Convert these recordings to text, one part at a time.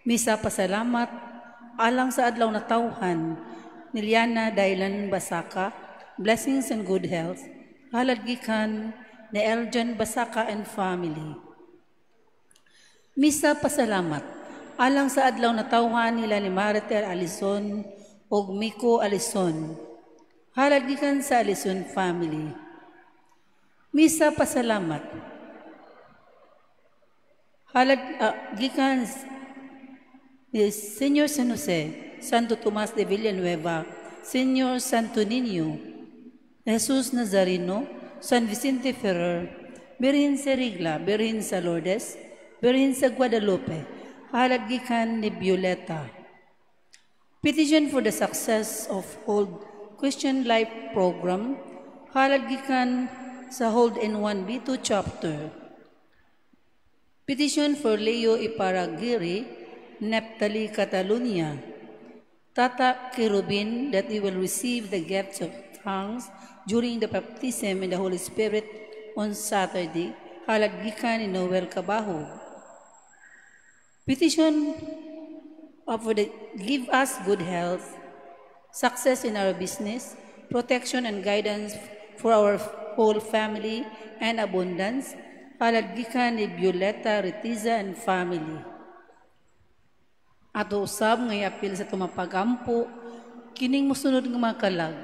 Misa pasalamat alang sa adlaw natawhan ni Liana Dailan Basaka, blessings and good health. Halad gikan ni Eljon Basaka and family. Misa pasalamat alang sa adlaw natawhan nila ni Maritel Alison ug Miko Alison. Halad gikan sa Alison family. Misa pasalamat halad gikan ni Señor San Jose, Santo Tomas de Villanueva, Señor Santo Niño, Jesus Nazareno, San Vicente Ferrer, Birhen sa Regla, Birhen sa Lourdes, Birhen sa Guadalupe, halad gikan ni Violeta. Petition for the success of Hold Christian Life Program, halad gikan sa Hold in 1B2 chapter. Petition for Leo Iparraguirre, Neptali Catalunya, Tata Kerubin, that he will receive the gifts of tongues during the baptism in the Holy Spirit on Saturday, halad gikan ni Noel Cabajo. Petition for the give us good health, success in our business, protection and guidance for our whole family, and abundance, halad gikan ni Violeta Retiza and family. Ato usab nga iapil sa atong pagampo kining mosunod nga mga kalag.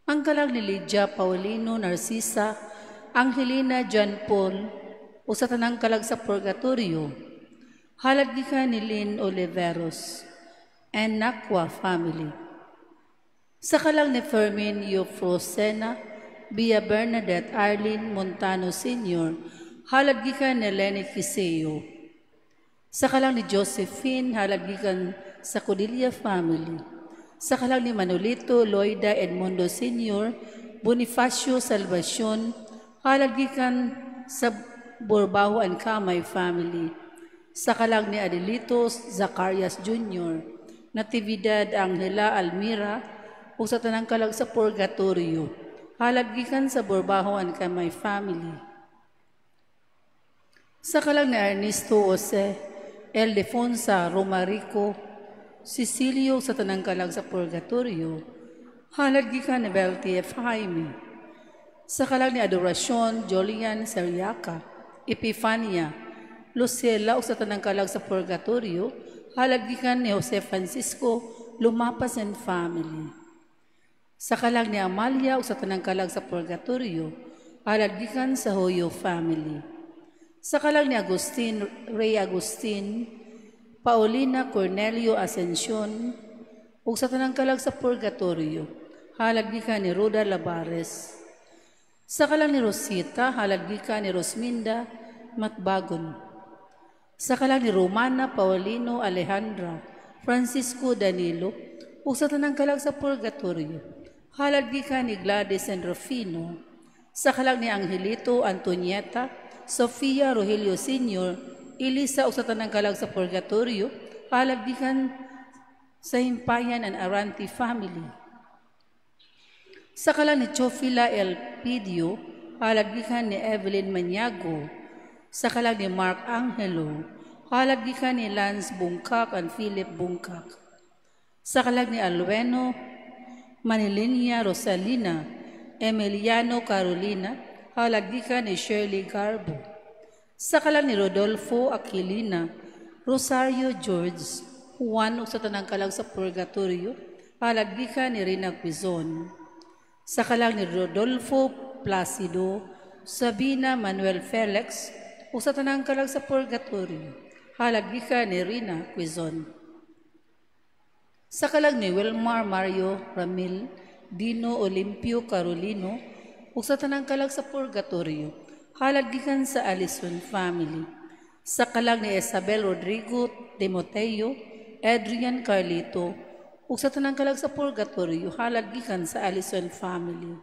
Ang kalag ni Lydia Paulino Narcisa, Angelina John Paul, o sa tanang kalag sa Purgatorio. Halad gikan ni Lynn Oliveros and Nakwa family. Sa kalag ni Fermin Eufrosena, Bia Bernadette Arlene Montano Sr., halad gikan ni Lenny Quiseo. Sa kalag ni Josephine, halad gikan sa Codilia family. Sa kalag ni Manolito Loida Edmundo Sr., Bonifacio Salvacion, halad gikan sa Borbaho and Kamay family. Sa kalag ni Adelito Zacarias Jr., Natividad Angela Almira, ug sa tanang kalag sa Purgatorio, halad gikan sa Borbaho and Kamay family. Sa kalag ni Ernesto Jose Eldefonsa Romarico, Cecilio, sa tanang kalag sa Purgatorio, halad gikan ni Belty F. Jaime. Sa kalag ni Adoracion Jolian Seriaca, Epifania, Lucela, ug sa tanang kalag sa Purgatorio, halad gikan ni Jose Francisco Lumapas and family. Sa kalag ni Amalia ug sa tanang kalag sa Purgatorio, halad gikan sa Hoyo family. Sa kalag ni Agustin Ray Agustin, Paulina Cornelio Ascension, ug sa tanang kalag sa Purgatorio, halad gikan ni Roda Labares. Sa kalag ni Rosita, halad gikan ni Rosminda Matbagon. Sa kalag ni Romana Paulino Alejandra, Francisco Danilo, ug sa tanang kalag sa Purgatorio, halad gikan ni Gladys and Rufino. Sa kalag ni Angelito Antonieta, Sofia Rogelio Sr., Elisa, ug sa tanang kalag sa Purgatorio, halad gikan sa Himpayan and Aranti family. Sa kalag ni Chofila Elpidio, halad gikan ni Evelyn Maniago. Sa kalag ni Mark Angelo, halad gikan ni Lance Bungkak and Philip Bungkak. Sa kalag ni Alweno Manilinia Rosalina, Emiliano Carolina, halad gikan ni Shirley Garbo. Sa kalag ni Rodolfo Aquilina, Rosario George, Juan, ug sa tanang kalag sa Purgatorio, halad gikan ni Rina Quizon. Sa kalag ni Rodolfo Placido, Sabina Manuel Felix, ug sa tanang kalag sa Purgatorio, halad gikan ni Rina Quizon. Sa kalag ni Wilmar Mario Ramil, Dino Olimpio Carolino, ug sa tanang kalag sa Purgatorio, halad gikan sa Allison family. Sa kalag ni Isabel Rodrigo Timoteo, Adrian Carlito, ug sa tanang kalag sa Purgatorio, halad gikan sa Allison family.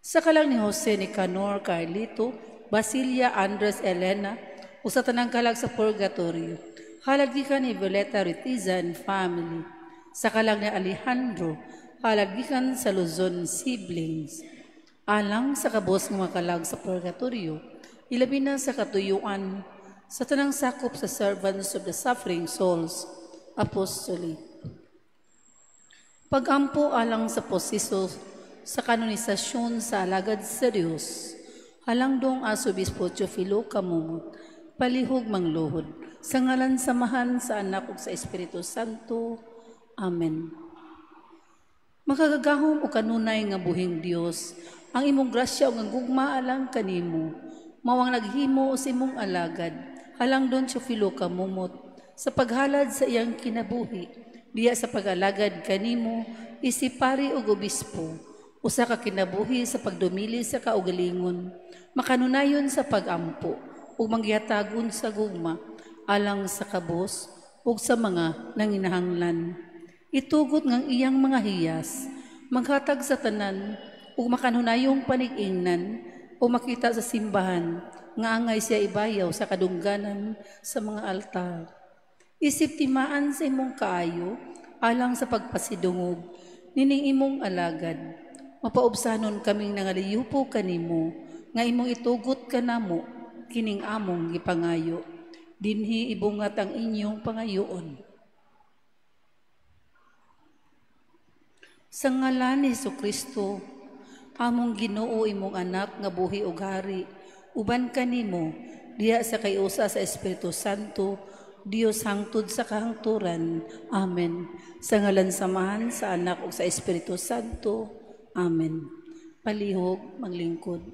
Sa kalag ni Jose Nicanor Carlito, Basilia Andres Elena, ug sa tanang kalag sa Purgatorio, halad gikan ni Violeta Ritiza and family. Sa kalag ni Alejandro, halad gikan sa Luzon siblings. Alang sa kabos nga mga kalag sa Purgatorio, ilabi na sa katuyuan Sa tanang sakop sa Servants of the Suffering Souls Apostolate. Pagampo alang sa proseso sa kanonisasyon sa alagad sa Dios, Halangdong Arsobispo Teofilo Camomot, palihog mangluhod. Sa ngalan sa Amahan, sa Anak ug sa Espiritu Santo. Amen. Makagagahom o kanunay nga buhing Dios, ang imong grasya ug ang gugma alang kanimo, mao ang naghimo sa imong alagad, Halangdon Teofilo Camomot, sa paghalad sa iyang kinabuhi, diya sa pag-alagad kanimo, isip pari ug obispo, usa ka kinabuhi sa pagdumili sa kaugalingon, makanunayon sa pagampo, ug manggihatagon sa gugma, alang sa kabos ug sa mga nanginahanglan. Itugot ngang iyang mga hiyas, maghatag sa tanan ug makanunayong panig-ingnan o makita sa simbahan nga angay siya ibayaw sa kadungganan sa mga altar. Isip timaan sa imong kaayo alang sa pagpasidungog nining imong alagad. Mapaubsanon kaming nangaliyupo kanimo nga imong itugot kanamo kining among gipangayo. Dinhi ibungat ang inyong pangayoon. Sa ngalan ni Hesukristo, among Ginoo, imong anak nga buhi ug hari, uban kanimo diha sa kayusa sa Espiritu Santo, Dios hangtod sa kahangturan. Amen. Sa ngalan sa Amahan, sa Anak ug sa Espiritu Santo. Amen. Palihog maglingkod.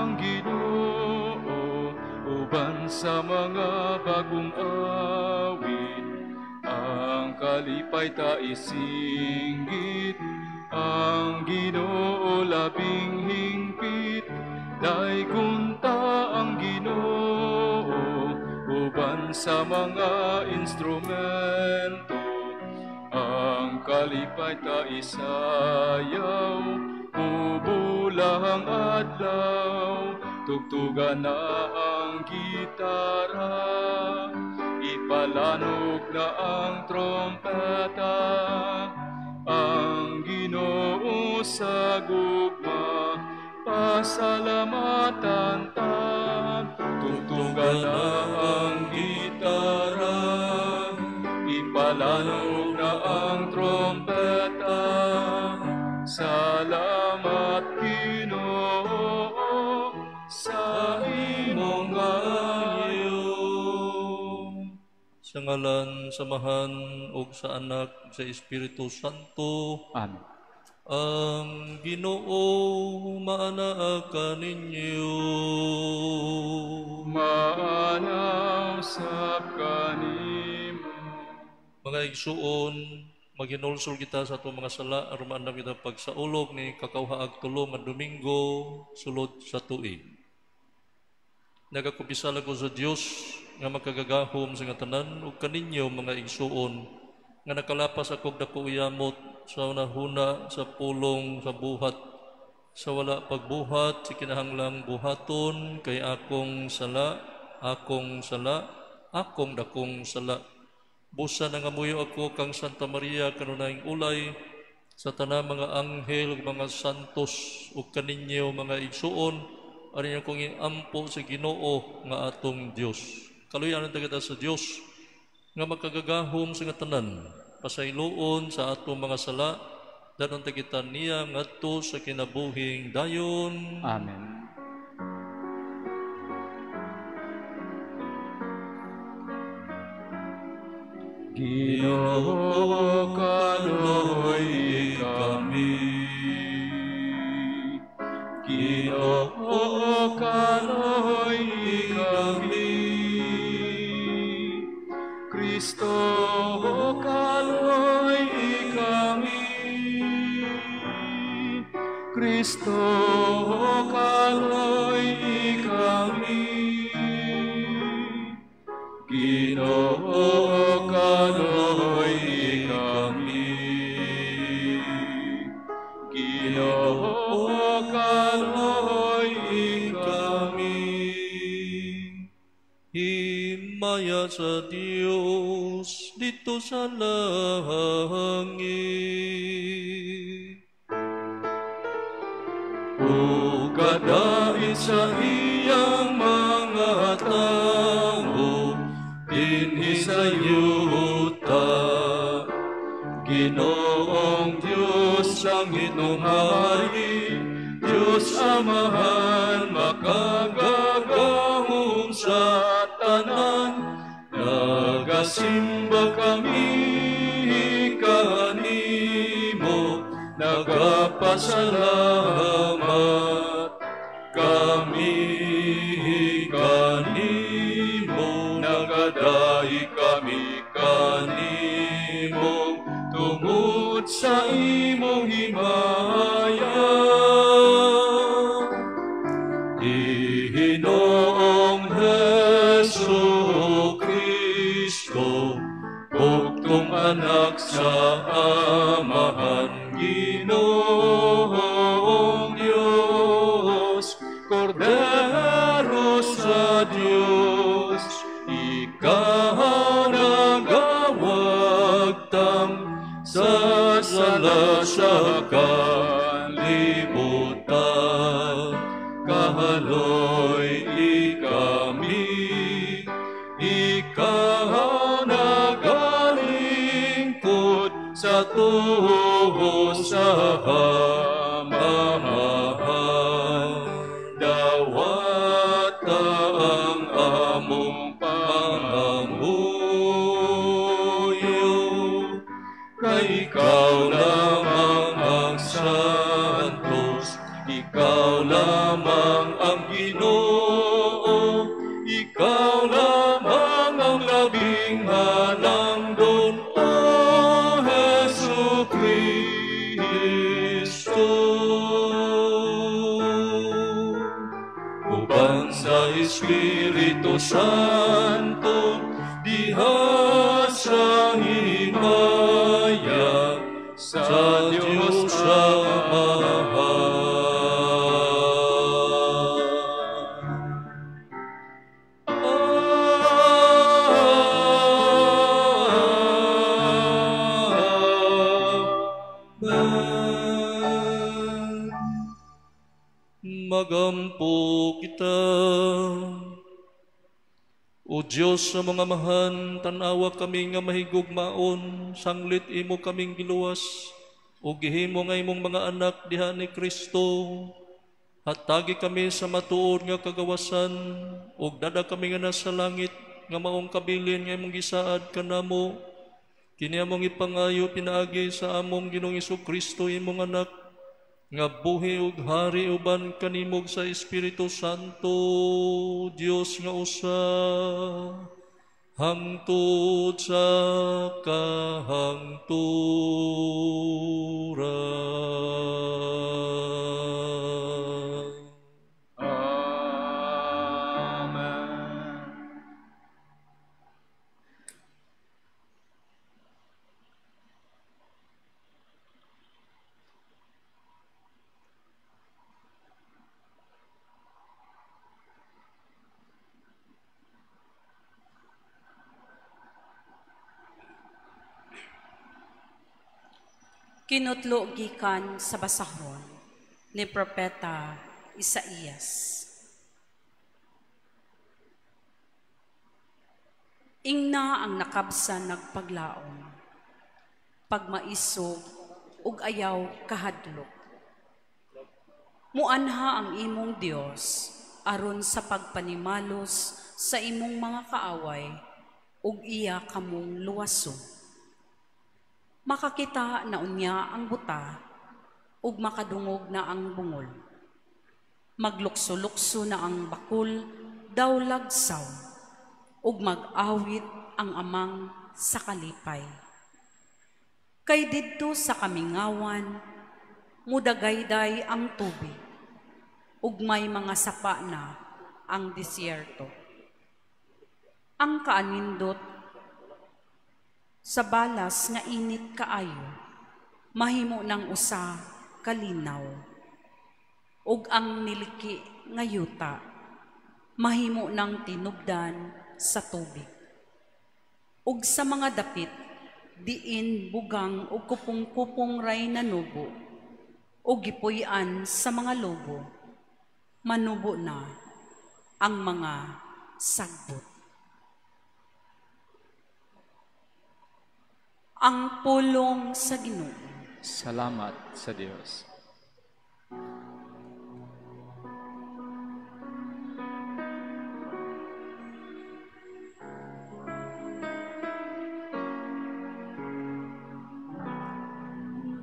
ang Ginoo uban sa mga bagong awit. Ang kalipay ta isinggit, ang Ginoo labing hingpit. Daygon ta ang Ginoo uban sa mga instrumento. Ang kalipay ta isayaw, ubulahang adlaw, tugtugan na ang gitara, ipalanog na ang trompeta. Ang Ginoo sa gugma, pasalamatan ta, tugtugan na ang gitara, ipalanog na ang trompeta. Salamat Ginoo sa imong ayo. Sa ngalan sa Amahan ug sa Anak ug sa Espiritu Santo. Amen. Ang Ginoo maanaa kaninyo. Maanaw sab kanimo. Mga igsuon, maghinulsol kita sa atong mga sala aron maandam kita pagsaulog ni kakauhaag tulo nga Domingo sulod sa tuig. Nagakumpisal ako sa Dios nga makagagahom sa nga tanan ug kaninyo mga igsuon nga nakalapas akog dako yamot sa hunahuna, sa pulong, sa buhat, sa wala pagbuhat, sa kinahanglang buhaton kay akong sala, akong sala, akong dakong sala. Busa nangamuyo ako kang Santa Maria kanunayng ulay sa tanang mga anghel ug mga santos ug kaninyo mga igsuon aron akong iampo sa Ginoo nga atong Dios. Kaluyan ta kita sa Dios nga makagagahom sa nga tanan, pasayloon sa atong mga sala, danon ta kita niya ngadto sa kinabuhing dayon. Amen. Ginoo, kaloy kami. Ginoo, kaloy kami. Kristo, kaloy kami. Kristo, kaloy kami. Ginoo, kaloy kami. Ginoo, kaloy kami. Himaya sa Dios dito sa langit. Ug kadait sa iyang mga tawo dinhi sa yuta. Ginoong Dios ang hari, Dios Amahan makagagahom sa tanan. Nagasimba kami kanimo, nagapasalamat kami kanimo, nagadaig kami kanimo, tungod sa imong himaya. Ginoong Hesu Kristo, bugtong anak sa Amahan, Ginoong Diyos, Kordero sa Diyos, ikaw nagawagtang sa sala sa kalibutan. Kahaloy ikami, ikaw nagalingkod sa tuho sa Amahan. Dawata ang among pangamuyo, kay ikaw lamang ang santos, ikaw lamang lamang ang Ginoo, ikaw lamang ang labing halangdon, O Hesu Kristo. Uban sa Espiritu Santo, diha sa himaya, sa Diyos Amahan. Amen. Magampo kita. O Diyos sa mga amahan, tan-awa kami nga mahigugmaon, sanglit imo kaming giluwas, o gihimo nga imong mga anak diha ni Kristo. Hatagi kami sa matuod nga kagawasan, ug dada kami nga nasa langit, nga maong kabilin nga imong gisaad kanamo. Kini among ipangayo pinaagi sa among Ginoong Hesus Kristo imong anak, nga buhi ug hari uban kanimog sa Espiritu Santo, Dios nga usa, hangtod sa kahangturan. Amen. Kinutlo gikan sa basahon ni Propeta Isaías. Ingna ang nakabsa nagpaglaom, pagmaisog ug ayaw kahadlok. Muanha ang imong Dios aron sa pagpanimalos sa imong mga kaaway ug iya kamong luwason. Makakita na unya ang buta ug makadungog na ang bungol. Maglukso-lukso na ang bakul daw lagsaw ug mag-awit ang amang sa kalipay. Kay didto sa kamingawan mudagayday ang tubig ug may mga sapa na ang disyerto. Ang kaanindot sa balas nga init kaayo, mahimo ng usa kalinaw. Ug ang niliki nga yuta, mahimo ng tinubdan sa tubig. Ug sa mga dapit, diin bugang ug kupong-kupong ray nanubo, ug gipuy-an sa mga lobo, manubo na ang mga sagbot. Ang pulong sa Ginoo. Salamat sa Dios.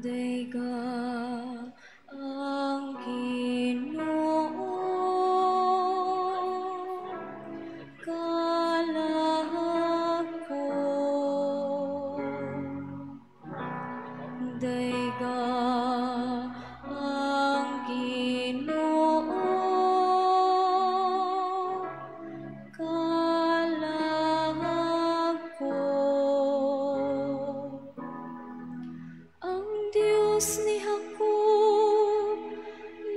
Dayga ang Ginoo, kalag ko. Dayga ang Ginoo, kalag ko. Ang Dios ni Jacob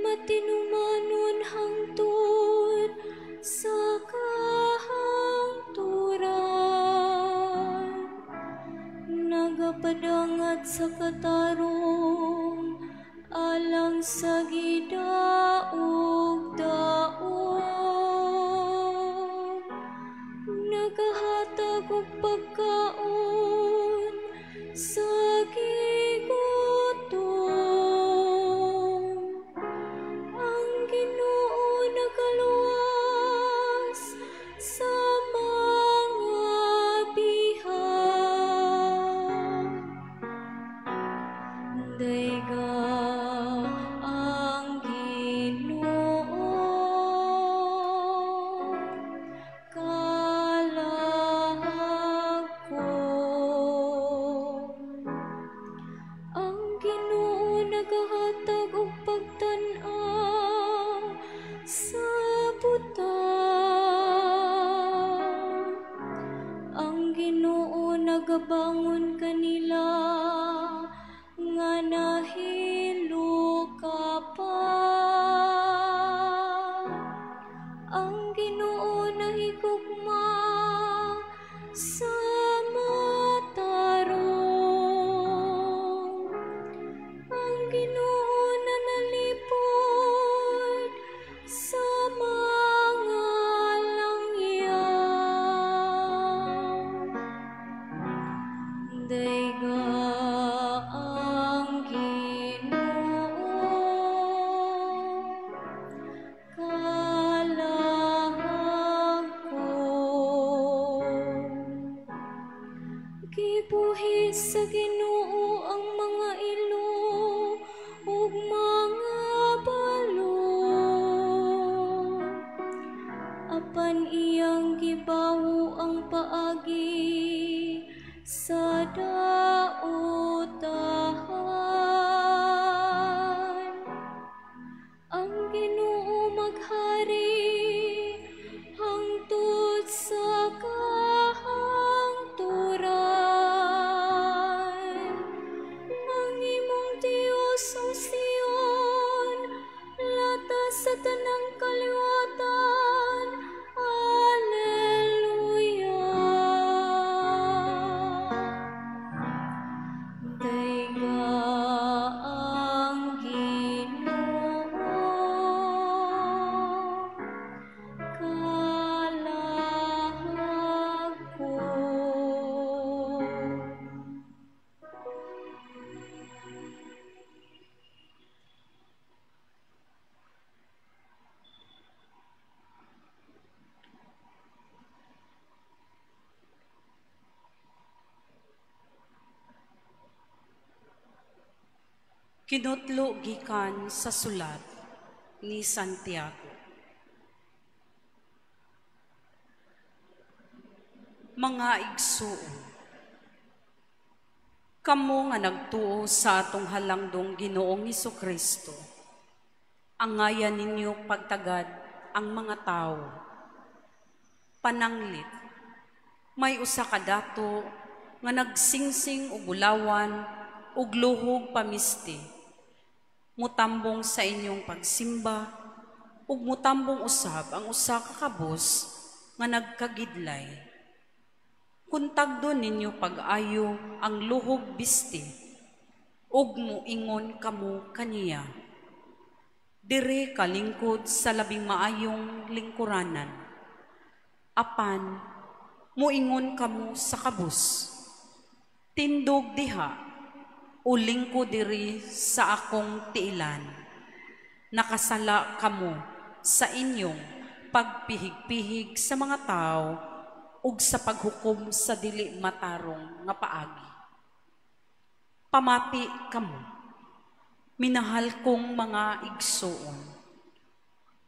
matinumanon hangtod sa kahangturan. Nagapadangat sa katarong alang sa gidaog-daog. Nagahatag og pagkaon sa gigutom. Ang Ginoo nagaluwas sa mga bihag. Pagabangon kanila nga nahilo ka pa. Ang Ginoo nahigugma sa matarong. Ang Ginoo nanalipod sa mga langyaw. Dayga ang Ginoo, kalahag ko. Gibuhi sa Ginoo ang mga ilo ug mga balo, apan iyang gibawo ang paagi sa daotahan. Ang Ginoo maghari hangtod sa kahangturan. Ang imong Dios, O Sion, lata sa tanang kaliwatan. Alleluia. Dayga ang Ginoo, kalahag ko. Kinutlo gikan sa sulat ni Santiago. Mga igsuon, kamo nga nagtuo sa atong halangdong Ginoong Hesukristo, angayan ninyo pagtagad ang mga tawo. Pananglit, may usa ka dato nga nagsingsing og bulawan ug luhog pamisti, mutambong sa inyong pagsimba ug mutambong usab ang usa ka kabus nga nagkagidlay. Kun tagdon ninyo pag-ayo ang luhog bisti ug muingon kamo kaniya, diri ka lingkod sa labing maayong lingkuranan. Apan muingon kamo sa kabus, tindog diha o lingkod diri sa akong tiilan. Nakasala kamo sa inyong pagpihig-pihig sa mga tao ug sa paghukom sa dili matarong nga paagi. Pamati kamo, minahal kong mga igsuon.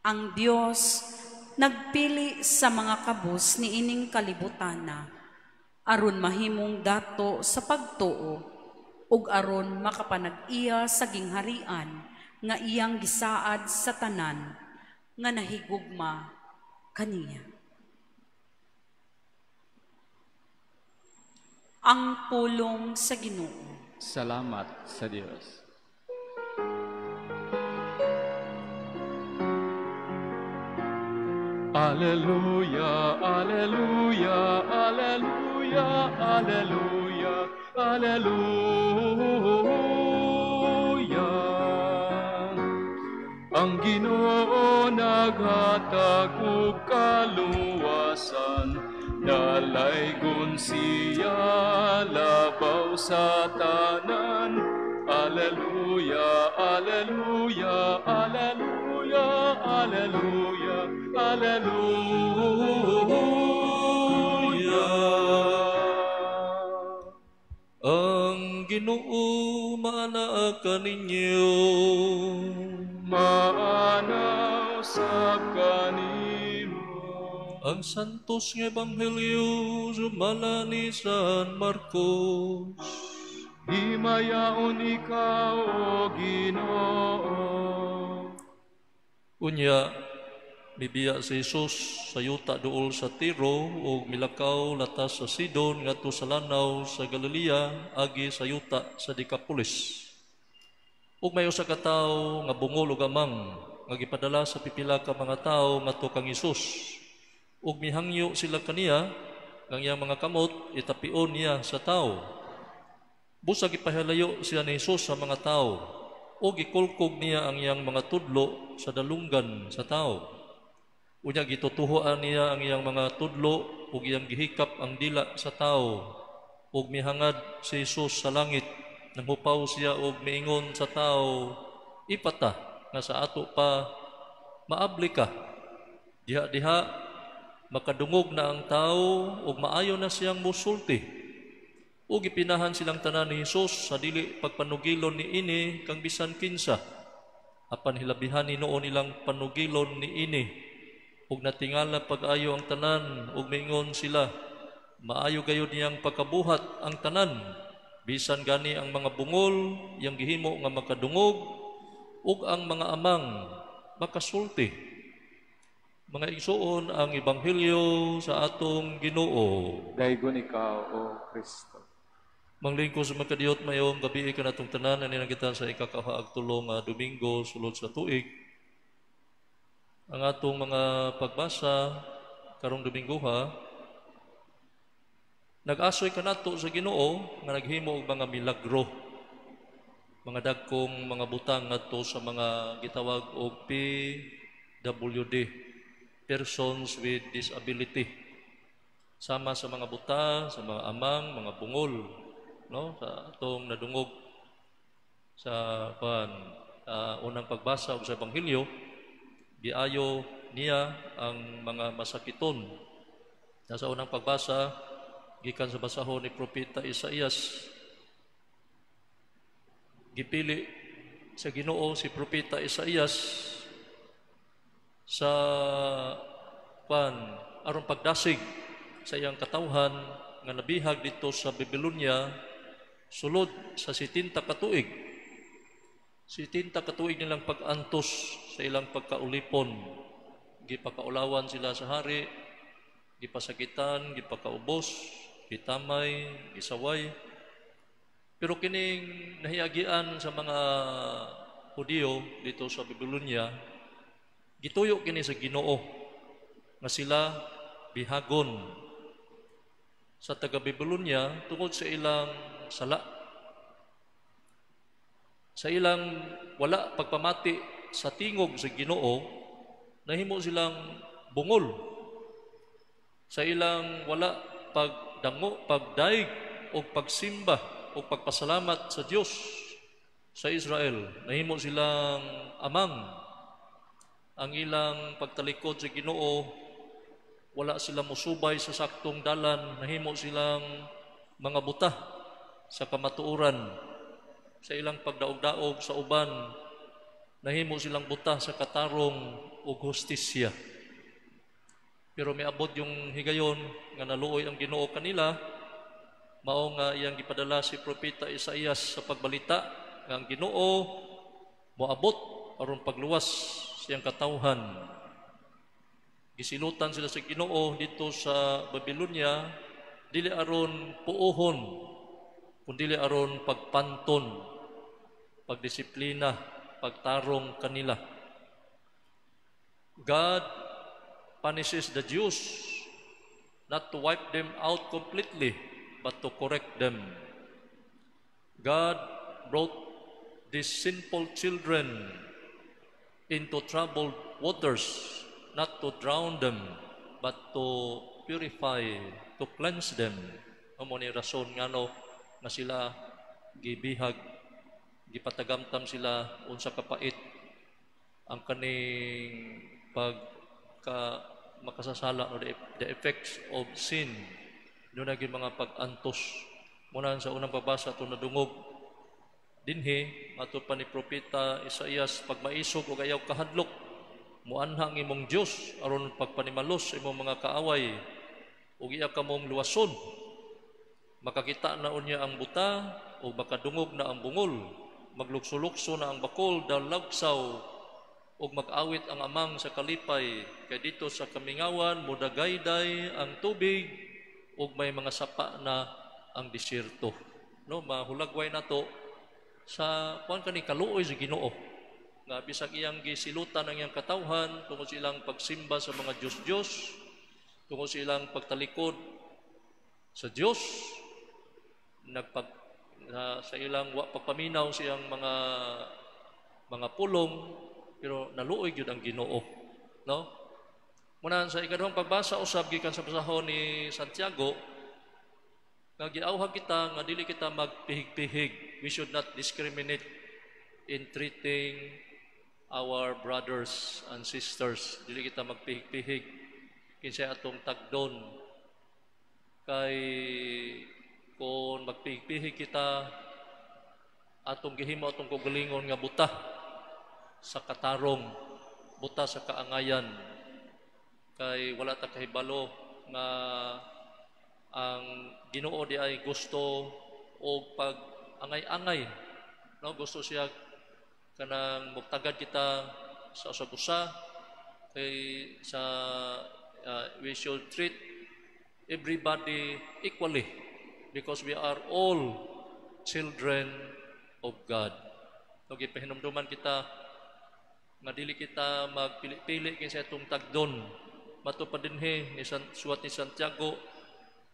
Ang Dios nagpili sa mga kabus niining kalibutana aron mahimong dato sa pagtuo ug aron makapanag-iya sa gingharian nga iyang gisaad sa tanan nga nahigugma kaniya. Ang pulong sa Ginoo. Salamat sa Dios. Alleluia, alleluia, alleluia, alleluia, alleluia. Ang Ginoo naghatag og kaluwasan, dalaygon siya labaw sa tanan. Alleluia, alleluia, alleluia, alleluia, alleluia. Ang Ginoo maanaa kaninyo. Maanaw sab kanimo. Ang santos nga ebanghelyo sumala ni San Marcos. Himayaon ikaw, o Ginoo. Unya, Mibiya si Jesus sa yuta duol sa Tiro ug milakaw latas sa Sidon ngadto sa lanaw sa Galilea agi sa yuta sa Decapolis. Ug may usa ka tawo nga bungol ug amang nga gipadala sa pipila ka mga tawo ngadto kang Hesus. Ug mihangyo sila kaniya nga ang iyang mga kamot itapion niya sa tawo. Busa gipahalayo siya ni Hesus sa mga tawo ug gikulkog niya ang iyang mga tudlo sa dalunggan sa tawo. Unya gitutuhoan niya ang iyang mga tudlo ug iyang gihikap ang dila sa tawo. Ug mihangad si Jesus sa langit, nanghupaw siya ug miingon sa tawo, "Ipata nga sa ato pa maabli ka." Diha-diha makadungog na ang tawo ug maayo na siyang musulti. Ug gipinahan silang tanan ni Jesus sa dili pagpanugilon ni ini kang bisan kinsa. Apan hilabihan hinuon ilang panugilon ni ini. Ug natingala pag-ayo ang tanan ug miingon sila, "Maayo gayud niyang pagkabuhat ang tanan, bisan gani ang mga bungol iyang gihimo nga makadungog ug ang mga amang makasulti." Mga igsuon, ang ebanghelyo sa atong Ginoo. Daygon ikaw, O Kristo. Manglingkod sa makadiyot, mayong gabi kanatong tanan. Ani kita sa ikakaha ug tulo nga Domingo sulod sa tuig. Ang atong mga pagbasa karong Domingoha, nag-asoy kanato sa Ginoo nga naghimo og mga milagro, mga dagkong mga butang ngadto sa mga gitawag og PWD, persons with disability, sama sa mga buta, sa mga amang, mga bungol, no? Sa atong nadungog sa pan unang pagbasa og sa ebanghelyo, giayo niya ang mga masakiton. Sa unang pagbasa gikan sa basahon ni Propeta Isaías, gipili sa Ginoo si Propeta Isaías sa pan aron pagdasig sa iyang katawhan nga nabihag dito sa Babylonia sulod sa 70 ka tuig. 70 ka tuig nilang pag-antos sa ilang pagkaulipon. Gipakaulawan sila sa hari, gipasakitan, gipakaubos, gitamay, gisaway. Pero kining nahiagian sa mga Hudiyo dito sa Babylonia, gituyo kini sa Ginoo nga sila bihagon sa taga Babylonia tungod sa ilang sala, sa ilang wala pagpamati sa tingog sa Ginoo, nahimo silang bungol. Sa ilang wala pagdango, pagdaig o pagsimba o pagpasalamat sa Dios sa Israel, nahimo silang amang. Ang ilang pagtalikod sa Ginoo, wala sila mosubay sa saktong dalan, nahimo silang mga buta sa kamatuoran. Sa ilang pagdaog-daog sa uban, nahimo silang buta sa katarong ug hustisya. Pero miabot yung higayon nga naluoy ang Ginoo kanila, mao nga iyang gipadala si Propeta Isaías sa pagbalita nga ang Ginoo moabot aron pagluwas siyang katawhan. Gisilutan sila sa Ginoo dito sa Babylonia dili aron puohon, kundi aron pagpanton, pagdisiplina, pagtarong kanila. God punishes the Jews not to wipe them out completely, but to correct them. God brought these sinful children into troubled waters, not to drown them, but to purify, to cleanse them. Amo ni rason ngano nga sila gibihag, gipatagamtam sila unsa kapait ang kaning pagka makasasala o the effects of sin. Doon naging mga pag-antos. Muna sa unang pagbasa ito nadungog dinhi ato pa ni Propeta Isaías, "Pagmaisog og ayaw kahadlok, muanha ang imong Dios aron pagpanimalos sa imong mga kaaway ug iya kamong luwason. Makakita na unya ang buta o makadungog na ang bungol, maglukso-lukso na ang bakol, dalagsaw Ug mag-awit ang amang sa kalipay kay dito sa kamingawan mudagayday ang tubig ug may mga sapa na ang disyerto. No, mahulagway nato sa kuan kani kaluoy sa Ginoo nga bisag iyang gisilutan ang iyang katawhan tungod sa ilang pagsimba sa mga Diyos-Diyos, tungod sa ilang pagtalikod sa Dios, nagpag sa ilang wa pagpaminaw sa iyang mga pulong, pero naluoy gyud ang Ginoo, no? Muna sa ikaduhang pagbasa usab gikan sa basahon ni Santiago nga giawhag kita nga dili kita magpihig-pihig. We should not discriminate in treating our brothers and sisters. Dili kita magpihig-pihig kinsay atong tagdon, kay kung magpihig-pihig kita, atong gihimo atong kaugalingon nga buta sa katarong, buta sa kaangayan, kay wala ta kahibalo nga ang Ginoo di ay gusto og pag angay-angay, no? Gusto siya kanang mugtagad kita sa usag-usa, kay sa we should treat everybody equally because we are all children of God. No, gipahinumduman kita nga dili kita magpili-pili kinsa atong tagdon. Mato pa dinhi ni suwat ni Santiago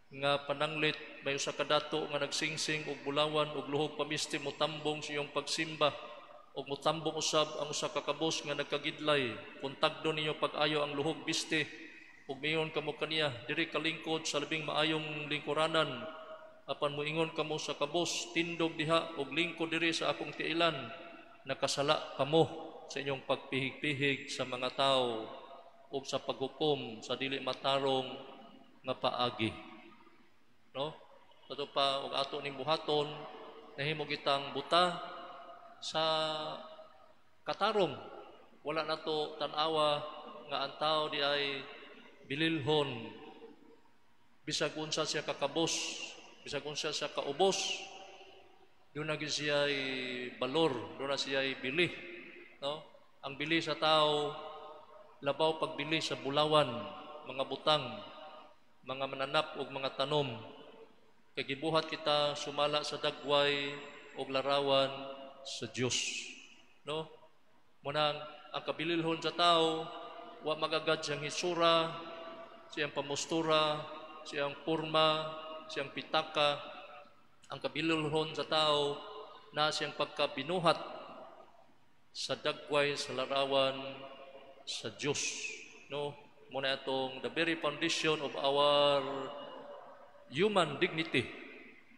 nga pananglit may usa ka dato nga nagsingsing og bulawan og luhog pamisti motambong sa iyong pagsimba ug motambong usab ang usa ka kabos nga nagkagidlay. Kung tagdon ninyo pag-ayo ang luhog bisti ug miingon kamo kaniya, "Diri ka lingkod sa labing maayong lingkuranan," apan moingon kamo sa kabos, "Tindog diha ug lingkod diri sa akong tiilan," nakasala kamo sa inyong pagpihig-pihig sa mga tao ug sa paghukom sa dili matarong nga paagi, no? Ato pa ug ato ning buhaton, nahimo kitang buta sa katarong. Wala nato tan-awa nga ang tao di ay bililhon, bisag unsa siya kakabos, bisag unsa siya kaubos, duna gyud siya balor, duna siya bili, no? Ang bili sa tao labaw pagbili sa bulawan, mga butang, mga mananap ug mga tanom, kay gibuhat kita sumala sa dagway ug larawan sa Dios, no? Munang ang kabililhon sa tao wa magagad siyang hisura, siyang pamustura, siyang porma, siyang pitaka. Ang kabililhon sa tao na siyang pagkabinuhat sa dagway sa larawan sa Dios, no? Muna atong the very foundation of our human dignity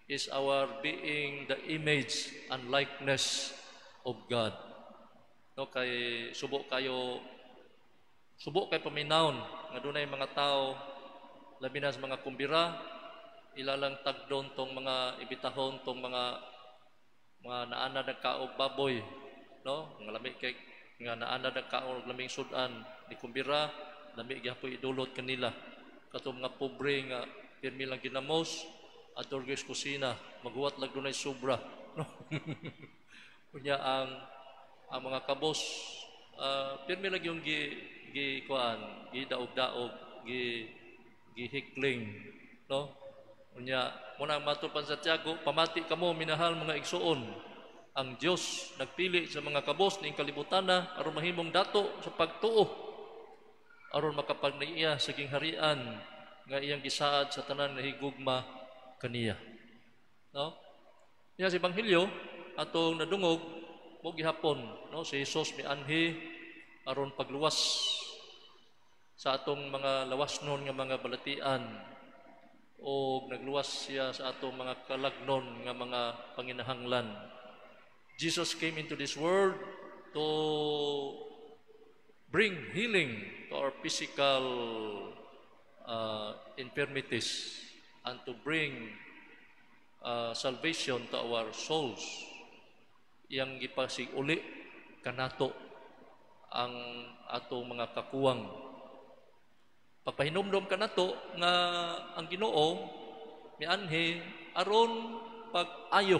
is our being the image and likeness of God, no? Kay subo kay paminawon nga dunay mga tao, labi na sa mga kumbira, ilalang tagdon tong mga ibitahon tong mga naana nagkaog baboy, no? Nga lami kay nga naana nagkaog laming sudan ni kumbira, lami gyapon idulot kanila. Katong mga pobre nga pirmi lang ginamos adtor gyud kusina, maghuwat lang dunay sobra, no? Unya ang mga kabos, pirmi lang yung gi gi kuan, gi daog-daog, gi gihikling, no? Unya muna matud pa Santiago, "Pamati kamo, minahal mga igsuon. Ang Dios nagpili sa mga kabos ning kalibutana aron mahimong dato sa pagtuo, aron makapagnaiya sa gingharian nga iyang gisaad sa tanan nga higugma kaniya," no? Niya sa ebanghelyo atong nadungog mo gihapon, no, si Jesus mianhi aron pagluwas sa atong mga lawasnon nga mga balatian o nagluwas siya sa atong mga kalagnon nga mga panginahanglan. Jesus came into this world to bring healing to our physical infirmities and to bring salvation to our souls. Iyang gipasig-uli kanato ang atong mga kakuwang. Pagpahinumdom kanato nga ang Ginoo mianhi aron pag-ayo.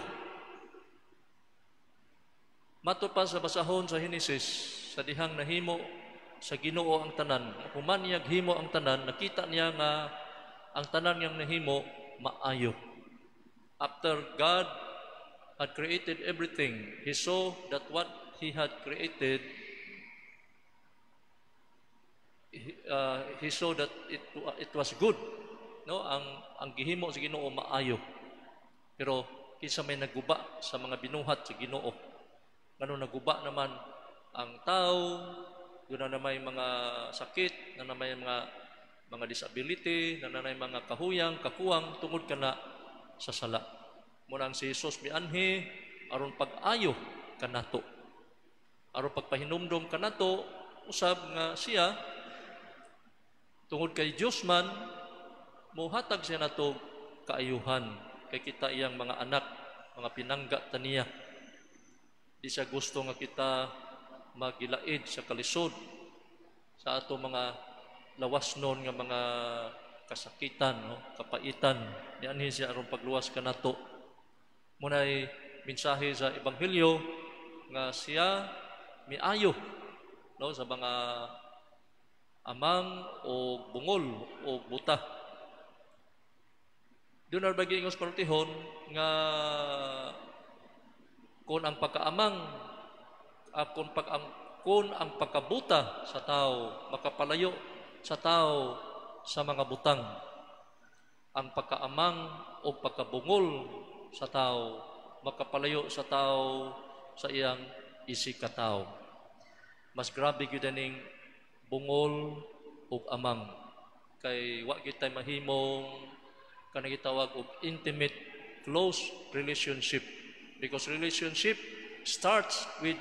Mato pa sa basahon sa Henesis, sa dihang nahimo sa Ginoo ang tanan, human niya himo ang tanan, nakita niya nga ang tanan niyang nahimo maayo. After God had created everything, He saw that what He had created, He saw that it was good. No, ang gihimo sa Ginoo maayo. Pero kinsa may naguba sa mga binuhat sa Ginoo? Ngano naguba naman ang tao, doon na may mga sakit, na may mga disability, na may mga kahuyang, kakuwang tungod kana sa sala. Muna ang si Jesus mianhi aron pag-ayo kanato. Aron pagpahinumdom kanato, usab nga siya tungod kay Dios man mohatag siya nato kaayuhan kay kita iyang mga anak, mga pinangga taniya. Di siya gusto nga kita magilaid sa kalisod sa ato mga lawasnon nga mga kasakitan, no? Kapaitan. Nianhi siya aron pagluwas kanato. Munay mensahe sa ebanghelyo nga siya miayo, no, sa mga amang o bungol o buta. Doon na ba giingos panultihon nga kung ang pagkaamang, kung ang pagkabuta sa tao makapalayo sa tao sa mga butang, ang pagkaamang o pagkabungol sa tao makapalayo sa tao sa iyang isikatao. Mas grabe gyud aning bungol ug amang kay wa gyud tay mahimong kanang gitawag og intimate close relationship, because relationship starts with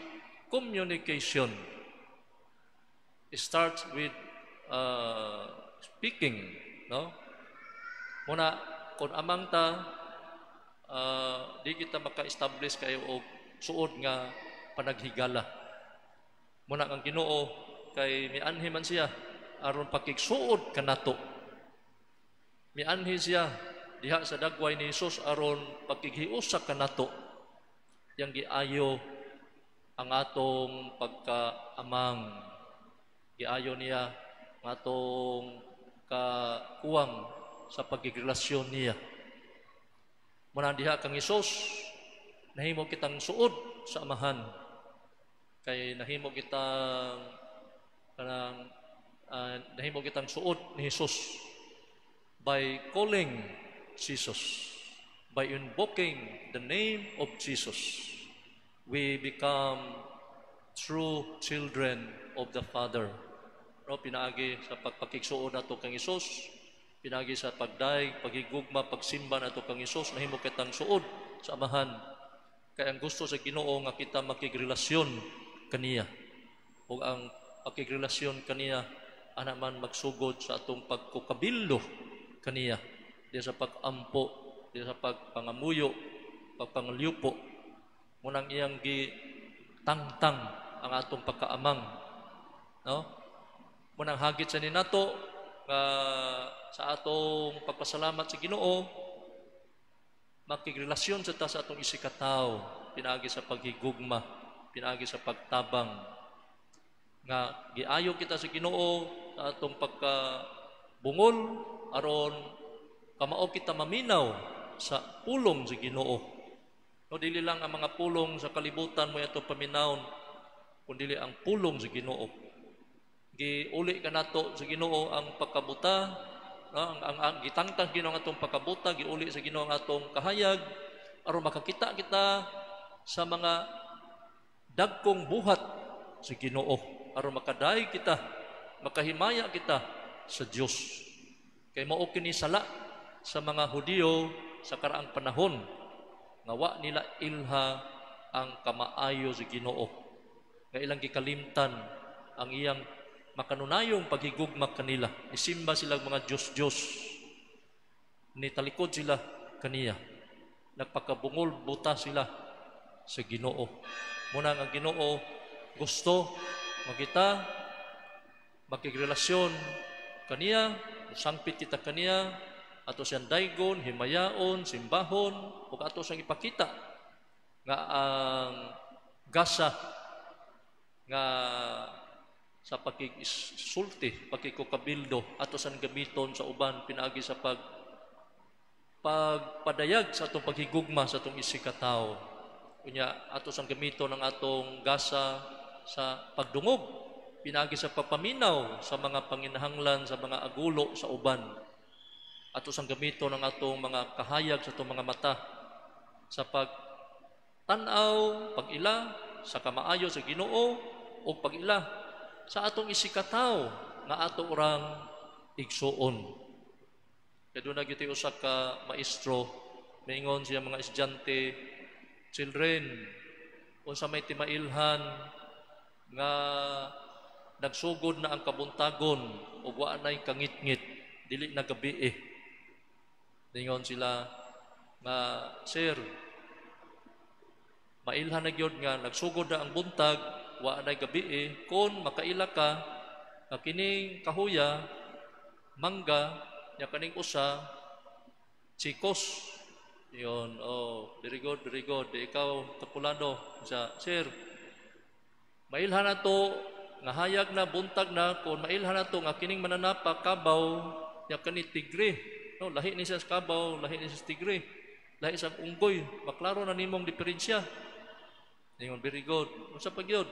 communication. It starts with speaking, no? Muna kung amang ta, di kita maka-establish kayo og suod nga panaghigala. Muna ang Ginoo kay mianhi man siya aron pakigsuod kanato. Mianhi siya diha sa dagway ni Hesus aron pakighiusa kanato. Yang giayo ang atong pagkaamang. Giayo niya ang atong kakuwang sa pagigrelasyon niya. Muna diha kang Hesus, nahimo kitang suod sa amahan. Kay nahimo kitang kanang nahimo kitang suod ni Hesus by calling Jesus, by invoking the name of Jesus, we become true children of the Father. No, pinaagi sa pagpakigsuod nato kang Hesus, pinaagi sa pagdaig, paghigugma, pagsimba nato kang Hesus, nahimo kitang suod sa amahan. Kay ang gusto sa Ginoo nga kita makigrelasyon kaniya. Ug ang pakigrelasyon kaniya ana man magsugod sa atong pagkukabildo kaniya, diya sa pag-ampo, diya sa pagpangamuyo, pagpangalyupo. Munang iyang gitangtang ang atong pagkaamang, no? Munang hagit sa ninato nga sa atong pagpasalamat sa Ginoo, makigrelasyon sa ta sa atong isikataw, pinaagi sa paghigugma, pinaagi sa pagtabang, nga giayo kita sa Ginoo sa atong pagkabungol aron kamao kita maminaw sa pulong sa Ginoo. No, dili lang ang mga pulong sa kalibutan mo atong paminawon, kundi ang pulong sa Ginoo. Giuli kanato sa Ginoo ang pagkabuta, no, ang gitangtang Ginoo ang atong pagkabuta, giuli sa Ginoo ang atong kahayag aron makakita kita sa mga dagkong buhat sa Ginoo, aron makadayeg kita, makahimaya kita sa Dios. Kay mao kini sala sa mga Hudiyo sa karaang panahon nga wa nila ilha ang kamaayo sa Ginoo, nga ilang gikalimtan ang iyang makanunayong paghigugma kanila. Isimba sila mga Diyos-Diyos, nitalikod sila kaniya, nagpakabungol buta sila sa Ginoo. Muna ang Ginoo gusto makita makigrelasyon kaniya, sangpit kita kaniya, ato siyang daygon, himayaon, simbahon, ug ato siyang ipakita nga ang gasa nga sa pakigsulti, pakikukabildo ato san gamiton sa uban pinaagi sa pagpadayag sa atong paghigugma sa atong isikatawo. Unya ato sang gamiton ang atong gasa sa pagdungog pinaagi sa pagpaminaw sa mga panginahanglan, sa mga agulo sa uban. Ato sang gamiton ang atong mga kahayag sa atong mga mata sa pagtan-aw, pag-ila sa kamaayo sa Ginoo o pag-ila sa atong isikataw nga ato orang igsuon. Kaya doon na gyud usa ka maestro, maingon siya mga estudyante, children, unsa may timailhan nga nagsugod na ang kabuntagon ug wa nay kangitngit, dili na gabi eh. Ningon sila nga, sir, mailhan na gyud nga nagsugod na ang buntag, wa nay gabi eh, kon makaila ka nga kining kahuya mangga nya kaning usa chikos. Yon, oh, very good, very good. Di ikaw kapulano sa sir, mailhan na to nga hayag na buntag na kon mailhan na to nga kining mananapa kabaw nya kani tigre. No, lahi ni siya sa kabaw, lahi ni siya sa tigre, lahi sa unggoy, maklaro na nimong diferensya. Ingon, very good. Unsa pa gyud?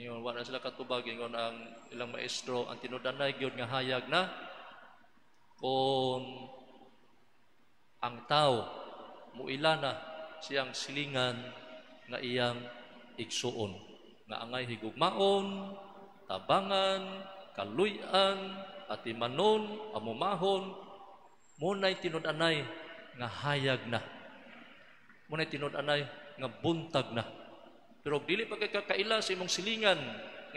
Ingon, wala sila katubag. Ingon ang ilang maestro, ang tinud-anay gyud nga hayag na kung ang tao muila na siyang silingan nga iyang igsuon, nga angay higugmaon, tabangan, kaluy-an, atimanon, amumahon, munay tinud-anay nga hayag na, munay tinud-anay nga buntag na. Pero dili pa kay kakaila sa imong silingan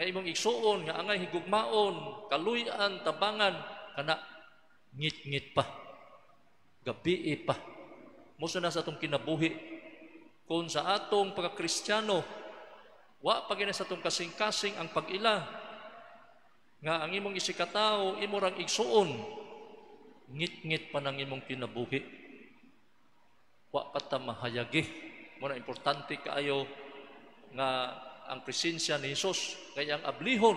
nga imong igsuon, nga angay higugmaon, kaluy-an, tabangan, kana ngit-ngit pa, gabii pa. Musa na sa atong kinabuhi. Kung sa atong pagkakristyano, wa pa gina sa atong kasing-kasing ang pag-ila nga ang imong isikatao, imo rang igsuon, ngit-ngit pa nang imong kinabuhi. Wa pa ta mahayagi. Muna importante kaayo nga ang presensya ni Hesus kay ang ablihon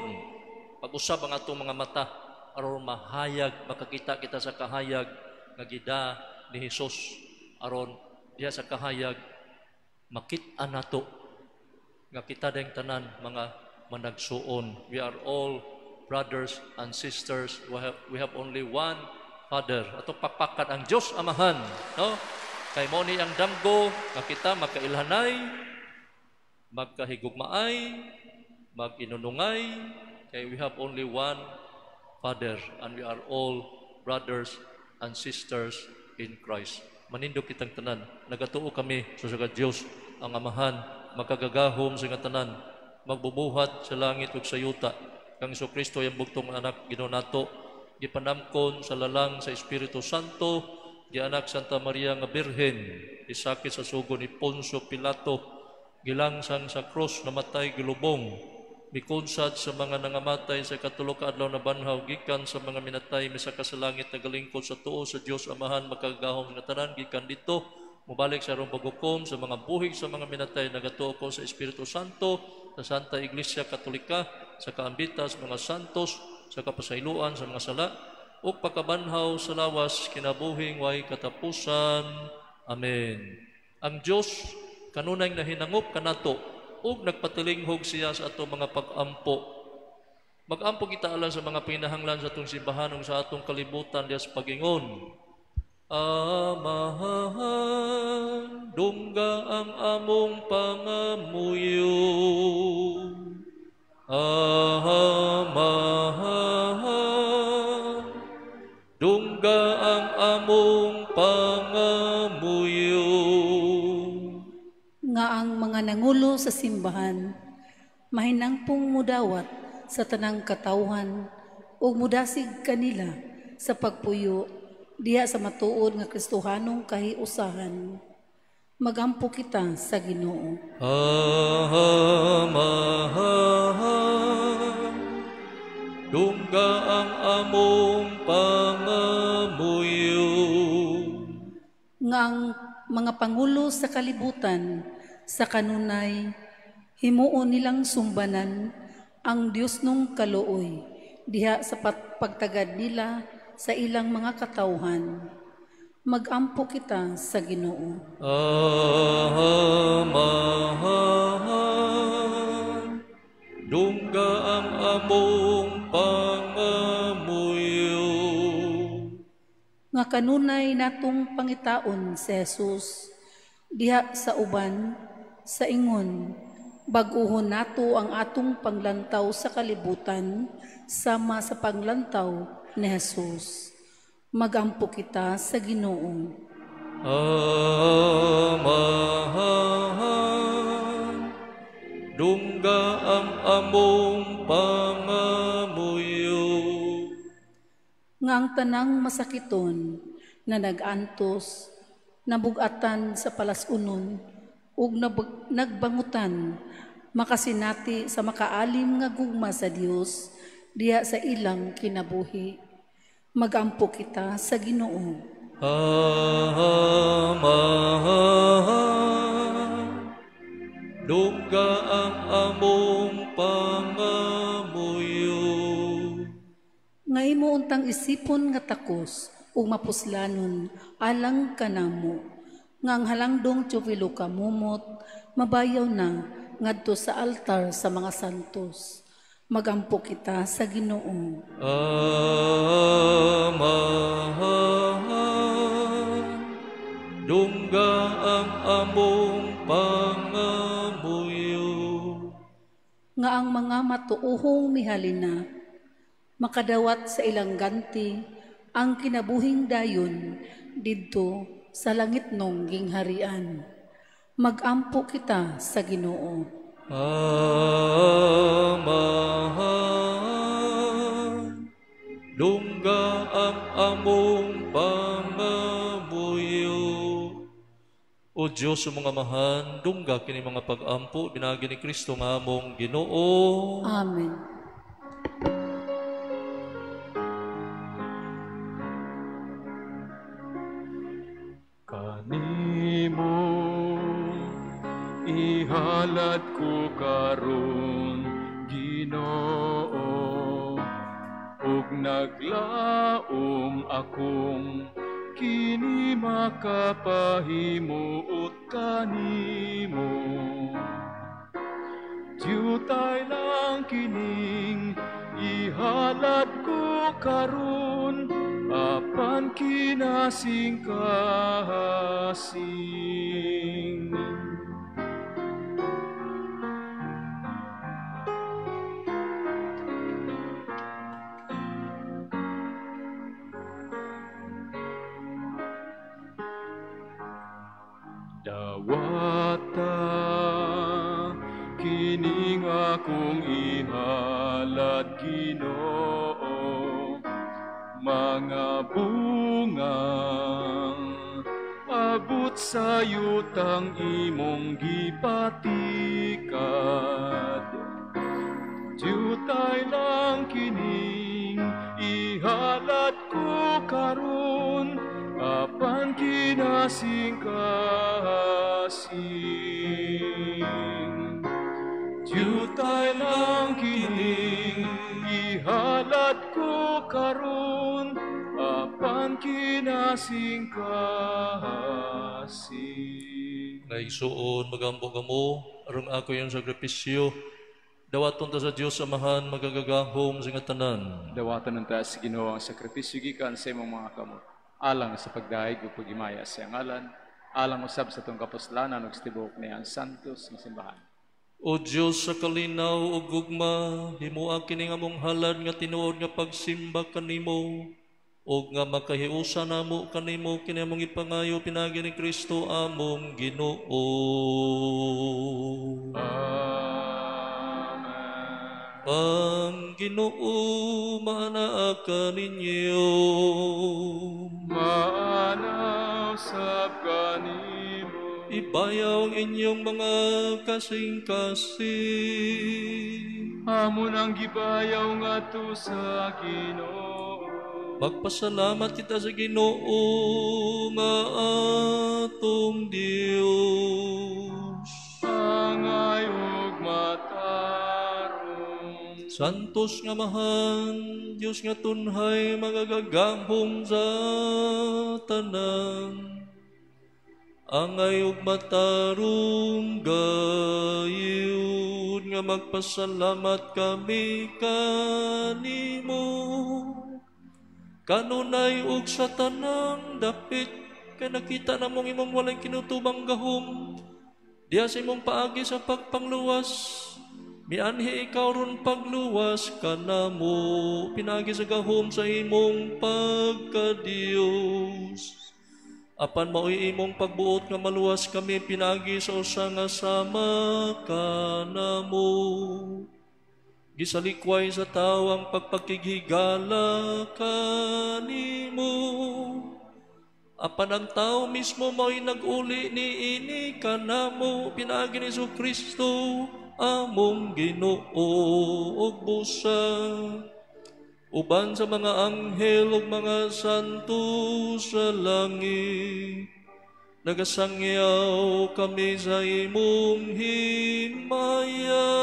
pag-usab ang atong mga mata aron mahayag, makakita kita sa kahayag nga gida ni Hesus, aron diha sa kahayag makit-an nato nga kita dayang tanan mga managsuon. We are all brothers and sisters. We have only one Father. Atong pakpakan ang Dios Amahan, no? Kay mo ni ang damgo nga kita makailhanay, magkahigugmaay, maginunungay, kay we have only one Father and we are all brothers and sisters in Christ. Manindog kitang tanan. Nagatuo kami sa Dios ang Amahan, makagagahom sa nga tanan, magbubuhat sa langit ug sa yuta. Kang Hesukristo ang bugtong anak Ginoo nato, gipanamkon sa lalang sa Espiritu Santo, gianak Santa Maria nga Birhen, isakit sa sugo ni Poncio Pilato, gilangsang sa krus, namatay, gilubong, mikunsad sa mga nangamatay sa katulo ka adlaw na banhaw, gikan sa mga minatay, misaka sa langit, nagalingkod sa tuo sa Dios Amahan, makagagahom nga tanan, gikan dito mubalik sa arong paghukom sa mga buhig sa mga minatay. Nagatuo ko sa Espiritu Santo, sa Santa Iglesia Katolika, sa kaambita sa mga santos, sa kapasayloan sa mga sala, ug pagkabanhaw sa lawas, kinabuhing way katapusan. Amen. Ang Dios kanunay nahinangop kanato ug nagpatilinghog siya sa atong mga pag-ampo. Mag-ampo kita alang sa mga pinahanglan sa atong simbahan ug sa atong kalibutan diha sa pag-ingon. Amahan, dungga ang among pangamuyo. Amahan, dungga ang among pangamuyo. Nga ang mga nangulo sa simbahan mahinangpong mudawat sa tanang katawhan ug mudasig kanila sa pagpuyo diha sa matuod nga Kristohanong kahiusahan. Magampo kita sa Ginoo. Amahan, dungga ang among pangamuyo. Nga ang mga pangulo sa kalibutan sa kanunay Himuon nilang sumbanan ang Dios nung kaluoy diha sa pagtagad nila sa ilang mga katawhan. Magampo kita sa Ginoo. Amahan, dungga ang among pangamuyo. Nga kanunay natong pangitaon si Jesus diha sa uban sa ingon, bag-uhon nato ang atong panglantaw sa kalibutan sama sa panglantaw ni Jesus. Magampo kita sa Ginoo. Amahan, dungga ang among pangamuyo. Nga ang tanang masakiton na nag-antos, nabugatan sa palasunon, ug nagbangutan, makasinati sa makaalim nga gugma sa Dios diha sa ilang kinabuhi. Magampo kita sa Ginoo. Amahan, dungga ang among pangamuyo. Nga imo untang isipon nga takos ug mapuslanon alang kanamo, nga ang halangdong Teofilo kamumot mabayaw na ngadto sa altar sa mga santos. Magampo kita sa Ginoo. Amahan, dungga ang among pangamuyo. Nga ang mga matuohong mihalina makadawat sa ilang ganti ang kinabuhing dayon didto sa langitnong gingharian. Magampo kita sa Ginoo. Amahan, dungga ang among pangamuyo. O Diyos, mga amahan, dungga kini mga pag-ampo, binagi ni Kristo nga among Ginoo. Amen. Kanimo ihalad ko karon, Ginoo, ug naglaom akong kini makapahimuot kanimo. Diyutay lang kining ihalad ko karon, apan kinasing-kasing. Dawata kining akong ihalad, Ginoo, mga bungang abot sa yutang imong gipatikad. Diyutay lang kining ihalad ko karon, apan kinasing-kasing. Diyutay lang kining ihalad ko karon, apan kinasing-kasing. Naigsuon, magampo kamo, aron ako yung sakripisyo. Dawaton ta sa Dios Amahan, magagagahom sa tanan. Dawaton ta sa Ginoo ang sakripisyo gikan sa imong mga kamot, alang sa pagdayeg ug pagimaya sa iyang ngalan, alang usab sa atong kapuslanan ug sa tibuok niyang santos nga simbahan. O Dios sa kalinaw ug gugma, himoa kini nga among halad nga tinuod nga pagsimba kanimo ug nga makahiusa namo kanimo kini among ipangayo pinaagi ni Kristo among Ginoo. Amen. Ang Ginoo maanaa kaninyo. Maanaw sab kanimo. Ibayaw ang inyong mga kasing-kasing. Amon ang gibayaw ngadto sa Ginoo. Magpasalamat kita sa Ginoo nga atong Dios. Angay ug Santos nga Amahan, Dios nga tunhay, magagagahom sa tanan, angay ug matarong gayud nga magpasalamat kami kanimo. Kanunay ug sa tanang dapit, kay nakita namong imong walay kinutubang gahom, diha sa imong paagi sa pagpangluwas, mianhi ikaw ron pagluwas kanamo, pinagi sa gahom sa imong pagkadiyos. Apan mao'y imong pagbuot nga maluwas kami, pinagi sa usa nga sama kanamo. Gisalikway sa tawo ang pagpakighigala kanimo. Apan ang tao mismo mao'y nag-uli niini kanamo, pinaagi ni Jesu Kristo among Ginoo ug busa. Uban sa mga anghel ug mga santo sa langit, nagasangyaw kami sa imong himaya.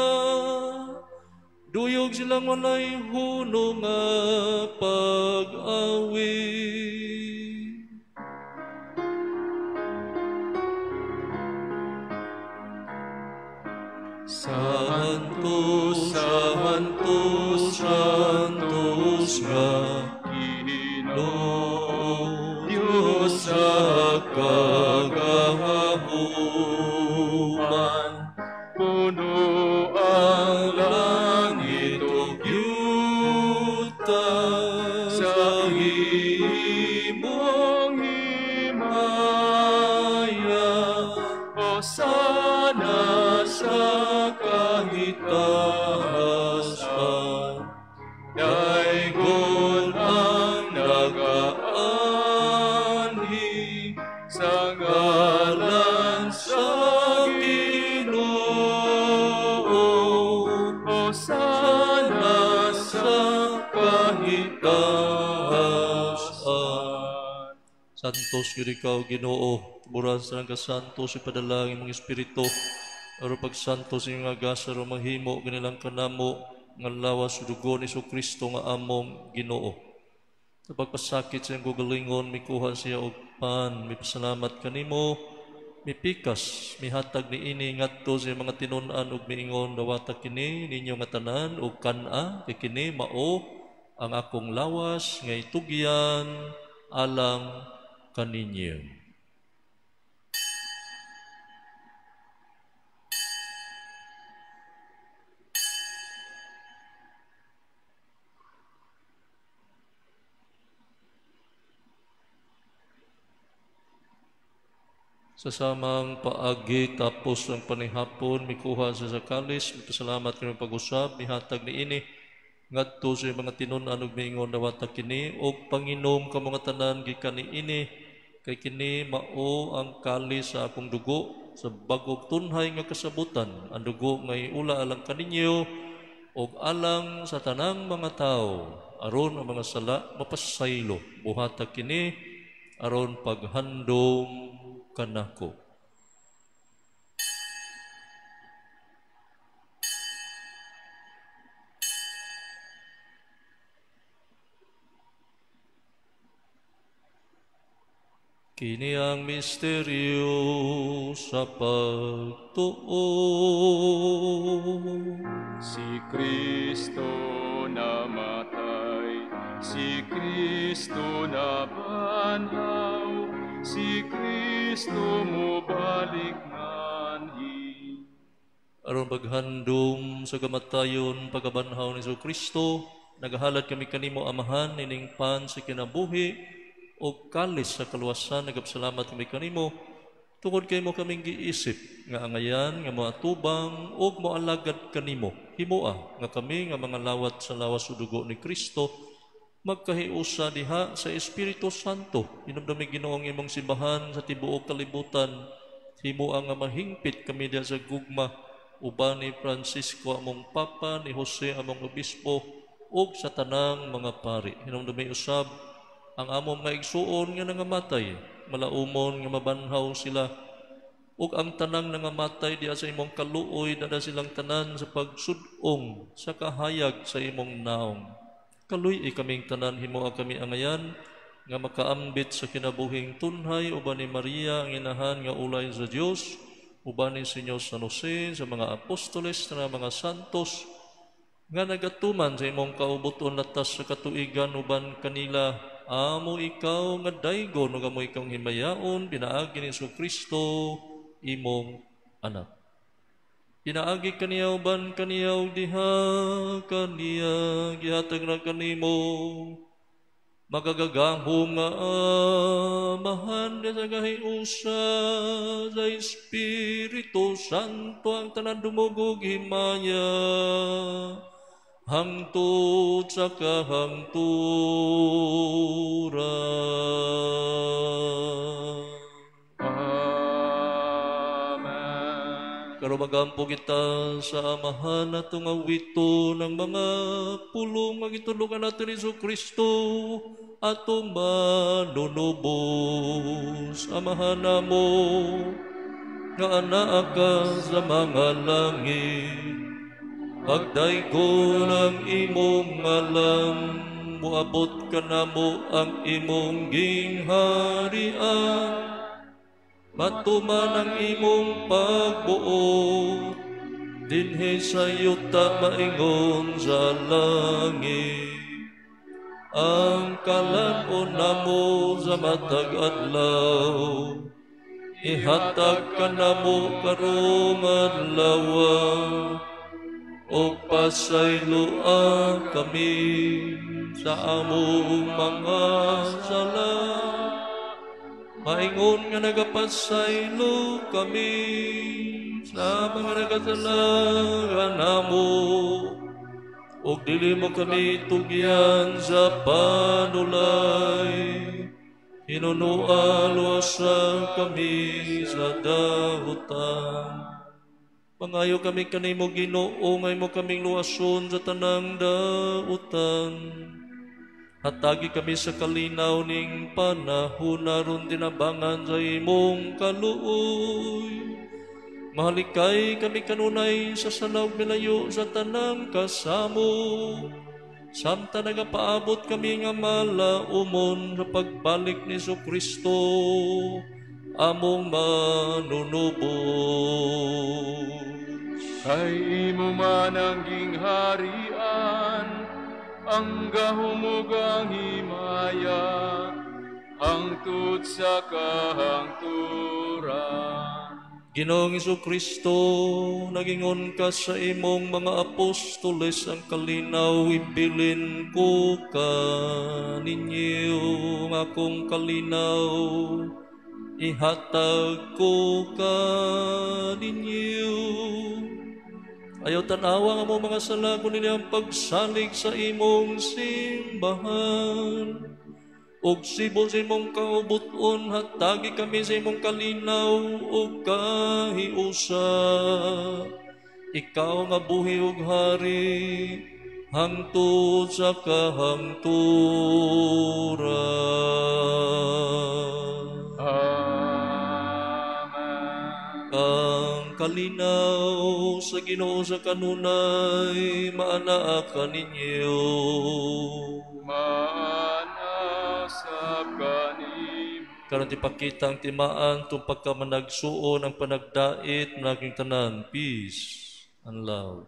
Duyog silang walay huno nga pag-awit. Santo, Santo, Santos nga Ginoo, Diyos sa kagahuman, puno ang langit ug yuta sa imong himaya. Hosana sa kahitasan, daygon ang nagaanhi sa ngalan sa Ginoo. Hosana sa kahitasan. Santos gyud ikaw Ginoo, tuburan sa nang kasantos ipadala ang imong espiritu. Aron pagsantos imong agas aron mahimo ganilang kanamo nga lawas ug dugo ni Kristo nga among Ginoo. Sa pagpasakit sa iyang kaugalingon, mikuha siya og pan, mipasalamat kanimo, mipikas, mihatag niini ngadto sa iyang mga tinun-an ug miingon, dawata kini ninyo nga tanan ug kan-a, kay kini mao ang akong lawas nga itugyan alang kaninyo. Sa samang paagi tapos ang panihapon, mikuha sa kalis, mipasalamat kami pag-usab, mihatag niini ngadto sa mga tinun-an ug miingon, dawata kini og panginom ka mga tanan gikan niini, kay kini mao ang kalis sa akong dugo sa bag-ong tunhay nga kasabutan, ang dugo nga iula alang kaninyo ug alang sa tanang mga tawo, aron ang mga sala mapasaylo. Buhata kini aron paghandom kanako. Kini ang misteryo sa pagtuo. Si Kristo namatay, si Kristo nabanhaw, si Kristo mobalik nganhi. Aron paghandom sa kamatayon, pagabanhaw ni Kristo, nagahalad kami kanimo Amahan ining pan sa kinabuhi o kalis sa kaluwasan. Nagapasalamat kami kanimo tungod kay mo kaming giisip nga angayan nga moatubang ug moalagad kanimo. Himoa nga kami nga mga lawat sa lawas ug dugo ni Kristo magkahiusa diha sa Espiritu Santo. Hinumdumi Ginoo ang imong simbahan sa tibuok kalibutan. Himoa nga mahingpit kami diha sa gugma uban ni Francisco among Papa, ni Jose among Obispo ug sa tanang mga pari. Hinumdumi usab ang among mga igsuon nga nangamatay, malaumon nga mabanhaw sila. Ug ang tanang nangamatay diha sa imong kaluoy, dada silang tanan sa pagsud-ong sa kahayag sa imong naong. Kaluy-i kaming tanan, himoa kami angayan nga makaambit sa kinabuhing tunhay uban ni Maria ang inahan nga ulay sa Dios, uban ni Senyor San Jose, sa mga apostoles na mga santos nga nagatuman sa imong kaubuton latas sa katuigan uban kanila. Amo ikaw nga daygon ug amo ikaw himayaon pinaagi ni Kristo imong anak. Pinaagi kaniya uban kaniya ug diha kaniya gihatag na kanimo makagagahom nga Amahan sa kahiusa sa Espiritu Santo ang tanan dumugog himaya hangtod sa kahangturan. Amen. Karon magampo kita sa Amahan atong awito ng mga pulong nga gitudloan nato ni Jesu Kristo atong manunubos. Amahan namo nga anaa ka sa mga langit, pagdaygon ang imong ngalan, moabot kanamo ang imong gingharian, matuman ang imong pagbuot dinhi sa yuta maingon sa langit. Ang kalan-on namo sa matag adlaw, ihatag kanamo karong adlaw, ug pasayloa kami sa among mga sala, maingon nga nagapasaylo kami sa mga nagasala kanamo, ug dili mo kami tugyan sa panulay, hinunoa luwasa kami sa dahutan. Mangayo kami kanimo Ginoo, ngay mo kaming luwason sa tanang dautan. Hatagi kami sa kalinaw ning panahon aron tinabangan sa imong kaluoy. Mahalikay kami kanunay sa salaw milayo sa tanang kasamo. Samtang nagapaabot kami nga malaumon sa pagbalik ni Jesu Kristo, among manunubos. Kay imo man ang gingharian, ang gahom ug ang himaya, hangtod sa kahangturan. Ginoong Jesu Kristo, nagingon ka sa imong mga apostoles, ang kalinaw ibilin ko kaninyo, ang akong kalinaw ihatag ko kaninyo. Ayaw tanawa nga mo mga sala, kundi ang pagsalig sa imong simbahan. Ug sibo sa imong kaubuton, hatagi kami sa imong kalinaw ug kahiusa. Ikaw nga buhi ug hari, hangtod sa kahangturan. Amen. Ang kalinaw sa Ginoo sa kanunay, maanaa kaninyo. Maanasab kanimo. Karon ipakita ang timaan tung pagkamanagsuon ang panagdait naging tanan. Peace and love.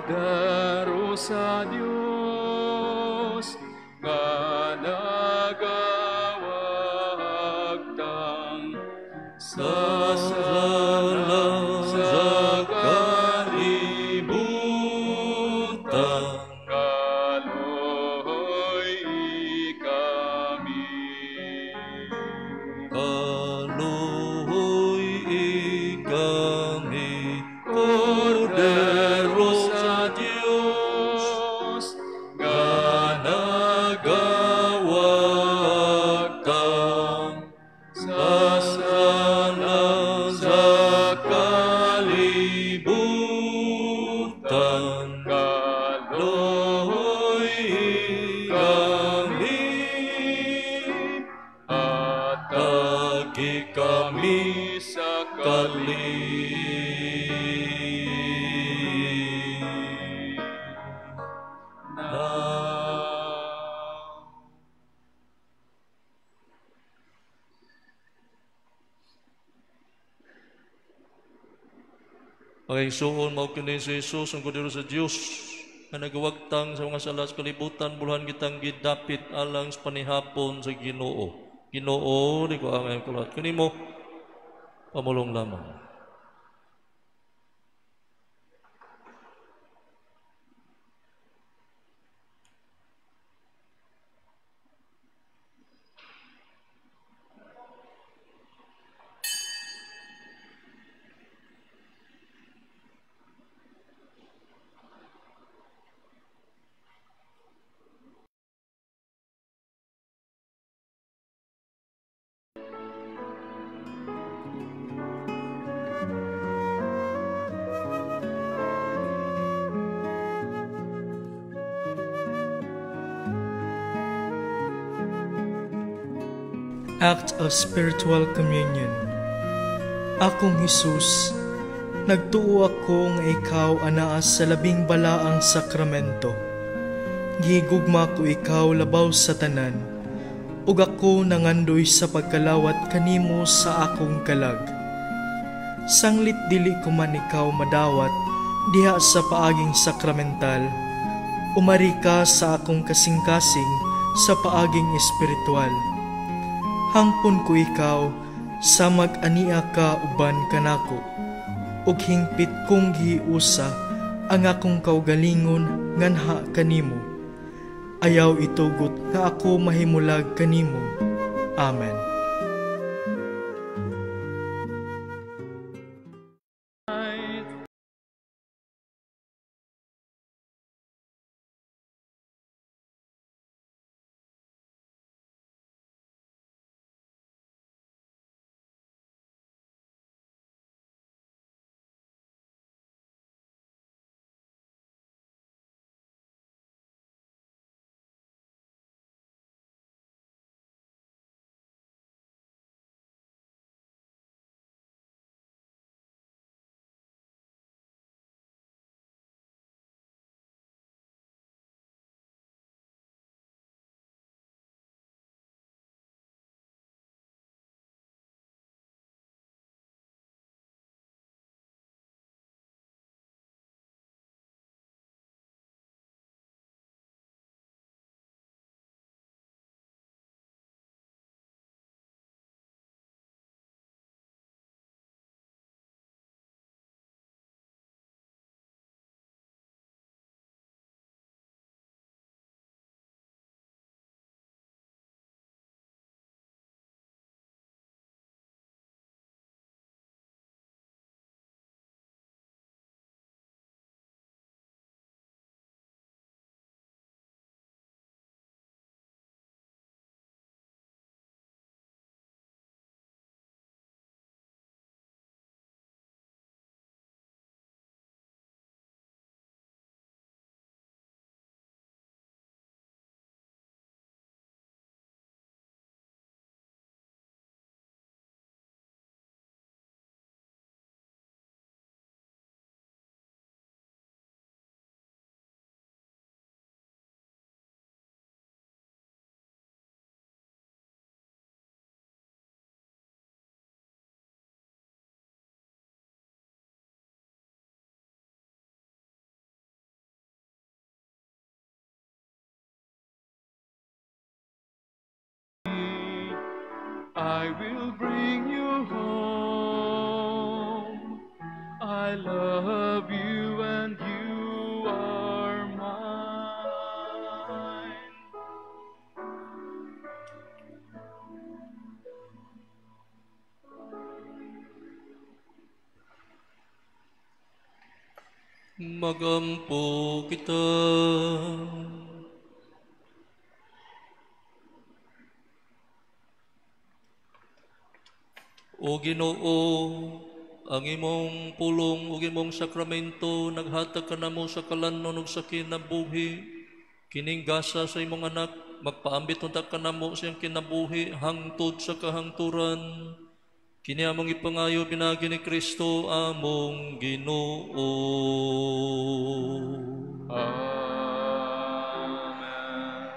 Kordero sa Dios nga nagawagtang sa sala sa kalibutan, kaloy kami, kaloy kami, Kordero sa Dios nga nagawagtang sa sala sa kami sa kalinaw. Mga igsuon, mao kini si Jesus ang kordero sa Dios nga nagawagtang sa mga sala sa kalibutan, buluhan kitang gidapit alang sa panihapon sa Ginoo. Ginoo, di ko angay kulahat kanimo, pamulong lamang. Act of Spiritual Communion. Akong Hesus, nagtuo ako nga ikaw anaa sa labing balaang sakramento. Gihigugma ko ikaw labaw sa tanan, ug ako nangandoy sa pagkalawat kanimo sa akong kalag. Sanglit dili ko man ikaw madawat diha sa paaging sakramental, umari ka sa akong kasing-kasing sa paaging espiritual. Hangpon ko ikaw sa mag-ania ka uban kanako, ug hingpit kong gihiusa ang akong kaugalingon nganha kanimo. Ayaw itugot nga ako mahimulag kanimo. Amen. I will bring you home. I love you and you are mine. Magampo kita. O Ginoo, ang imong pulong ug imong sakramento naghatag kanamo sa kalanon ug sa kinabuhi. Kining gasa sa imong anak, magpaambit unta kanamo sa iyang kinabuhi hangtod sa kahangturan. Kini among ipangayo pinagi ni Kristo among Ginoo. Amen.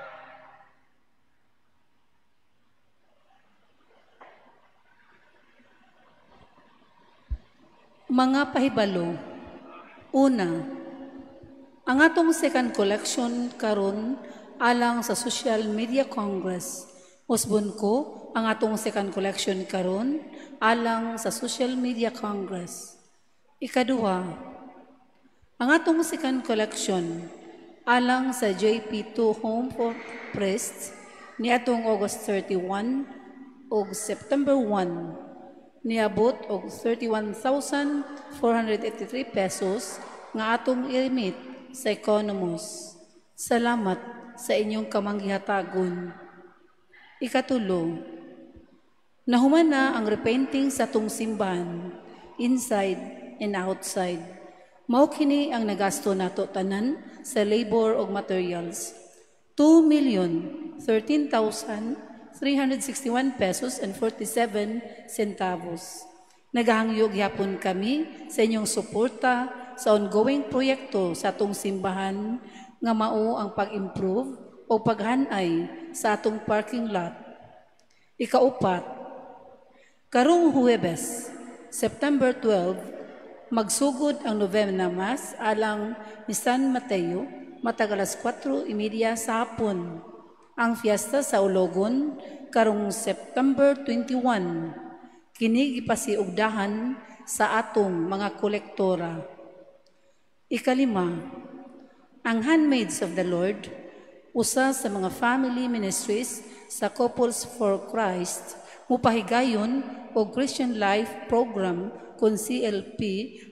Mga pahibalo. Una, ang atong second collection karon alang sa Social Media Congress. Usbon ko ang atong second collection karon alang sa Social Media Congress. Ikaduha, ang atong second collection alang sa JP2 Home for Priests ni atong August 31 ug September 1 niabot og 31,483 pesos nga atong i-remit sa Economos. Salamat sa inyong kamanggihatagon. Ikatulo, nahuman na ang repainting sa atong simbahan, inside and outside. Mao kini ang nagasto nato tanan sa labor ug materials. 2,013,361 pesos and 47 centavos. Nagahangyo gyapon kami sa inyong suporta sa ongoing proyekto sa atong simbahan nga mao ang pag-improve o paghanay sa atong parking lot. Ikaupat, karong Huwebes, September 12, magsugod ang Novena Mass alang ni San Mateo matag alas 4:30 sa hapon. Ang fiesta sa Ulogon karong September 21. Kini gipasiugdahan sa atong mga kolektora. Ikalima, ang Handmaids of the Lord, usa sa mga family ministries sa Couples for Christ, mupahigayon og Christian Life Program kon CLP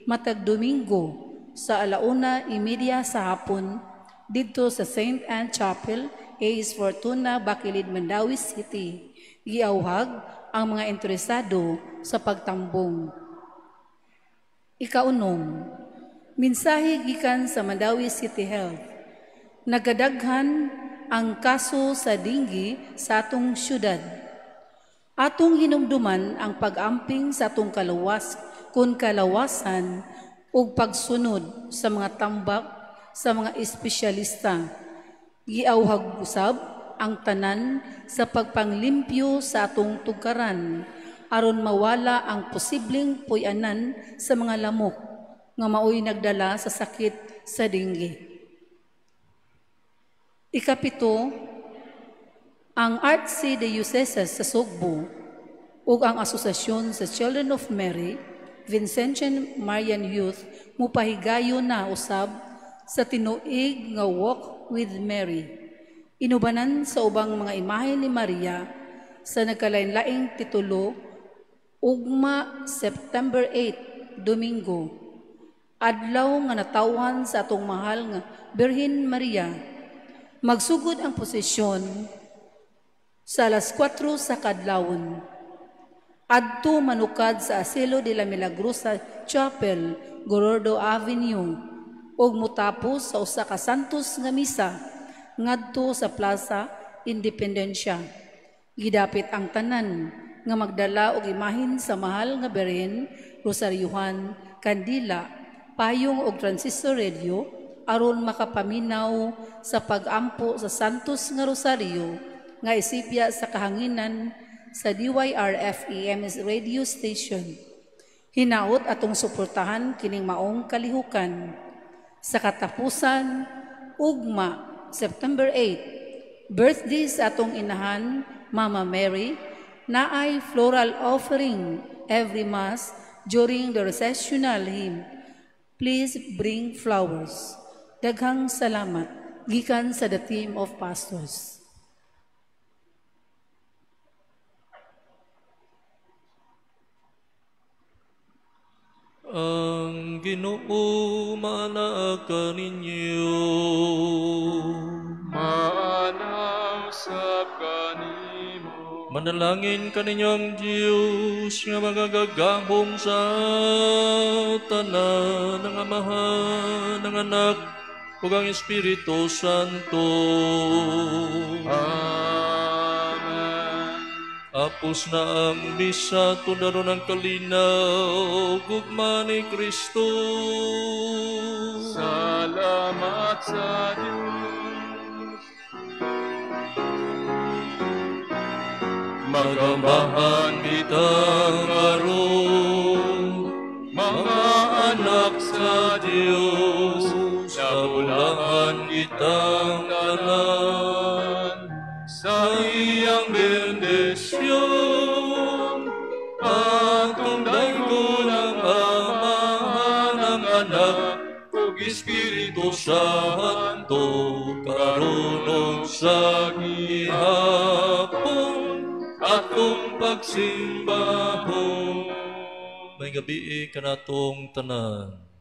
matag Domingo sa 1:30 sa hapon didto sa St. Anne Chapel, Ace Fortuna, Bakilid, Mandaue City. Giawhag ang mga interesado sa pagtambong. Ikaunom, mensahe gikan sa Mandaue City Health. Nagadaghan ang kaso sa dinggi sa atong syudad. Atong hinumduman ang pag-amping sa atong kalawas kun kalawasan ug pagsunod sa mga tambak sa mga espesyalista. Giawhag usab ang tanan sa pagpanglimpyo sa atong tugkaran aron mawala ang posibleng puy-anan sa mga lamok nga maoy nagdala sa sakit sa dinggi. Ikapito, ang Archdiocese sa Sugbo ug ang Asosasyon sa Children of Mary, Vincentian Marian Youth mupahigayon na usab sa tinuig nga Walk with Mary. Inubanan sa ubang mga imahe ni Maria sa nagkalain-laing titulo ugma September 8, Domingo. Adlaw nga natawhan sa atong mahal nga Birhen Maria. Magsugod ang posisyon sa alas 4 sa kadlawon. Adto manukad sa Asilo de la Milagrosa Chapel, Gorordo Avenue, ug mutapos sa usa ka Santos nga misa ngadto sa Plaza Independencia. Gidapit ang tanan nga magdala og imahin sa mahal nga Birhen, rosaryuhan, kandila, payong og transistor radio aron makapaminaw sa pag-ampo sa Santos nga Rosario nga isipya sa kahanginan sa DYRF-EMS radio station. Hinaot atong suportahan kining maong kalihukan. Sa katapusan, ugma, September 8, birthday sa atong inahan, Mama Mary, naay floral offering every Mass during the recessional hymn. Please bring flowers. Daghang salamat gikan sa the team of pastors. Ang Ginoo maanaa kaninyo. Maanaw sab kanimo. Manalangin kaninyo ang Diyos nga magagagahom sa tanan, ang Amahan, ang Anak, ug ang Espiritu Santo. Amen. Apan Tapos na ang misa, tundaron ang kalinaw, gugma ni Kristo. Salamat sa Diyos. Magamahan kitang aron, mga anak sa Diyos, nabulahan kitang tanan sa iyang bendisyon. Atong daygon ang Amahan, ang Anak, ug Espiritu Santo, karon ug sa gihapon atong pagsimbahon. May gabi kanatong tanan.